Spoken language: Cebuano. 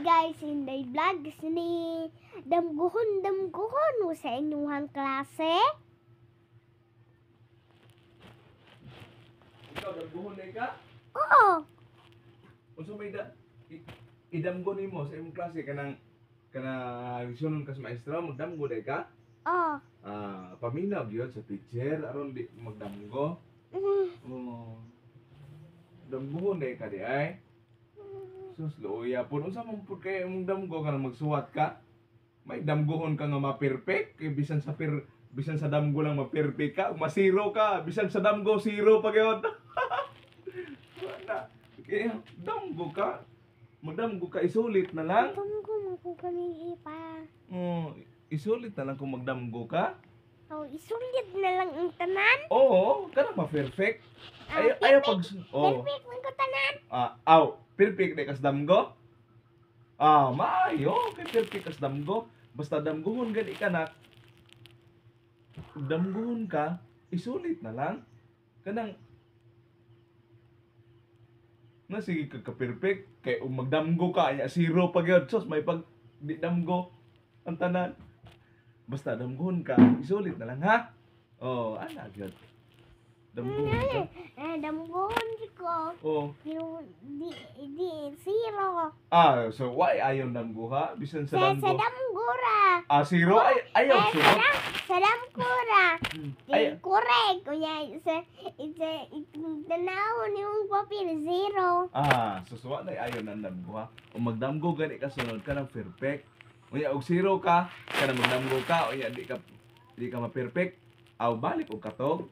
Guys, Inday Vlogs ni damguhon damguhon mo sa inyong klase. Ikaw damguhon na ka? Oo. Unsa may da idamgo nimo sa imong klase kanang kanang leksyonon ka sa maestra, magdamgo day ka? Oo. Ah, paminaw gyud sa teacher aron di magdamgo. Oh. Damguhon day ka di ay. Sus, luoya pud, unsa man pud kay imong damgo kanang magsuwat ka? May damguhon ka nga ma-perfect kay bisan sa bisan sa damgo lang ma-perfect ka, masiro ka, bisan sa damgo zero pa gyud. Wala. Kaya damgo ka. Magdamgo ka, isulit na lang. Damgo mo ko kami ipa. Oh, isulit na lang kung magdamgo ka. Oh, isulit na lang ang tanan. Oo, kanang ma-perfect. Ah, Ayaw, ayaw pag oh. Perfect man ko tanan. Ah, aw, perfect di kas damgo. Ah, maayo kay perfect kas damgo. Basta damguhon gani ka nak. Damguhon ka, isulit na lang. Kanang na sige ka ka perfect kay ug magdamgo ka nya zero pa gyud, sus, may pag di damgo ang tanan. Basta damguhon ka, isulit na lang ha. Oh, ana gyud. Damguhon ka. Eh, damguhon ko. Oh. Pero di di zero. Ah, so why ayaw damgo ha? Bisan sa Sa damgo. damgo ra. Ah, zero ay ayaw Eh, sunod. sa damgo ra. Di Ay, correct. Kunya sa sa tanawon yung papel zero. Ah, so suwa na ayaw nang damgo ha. O magdamgo gani ka sunod ka ng perfect. Unya og zero ka, kana magdamgo ka, unya di ka ma-perfect. Aw balik og katog.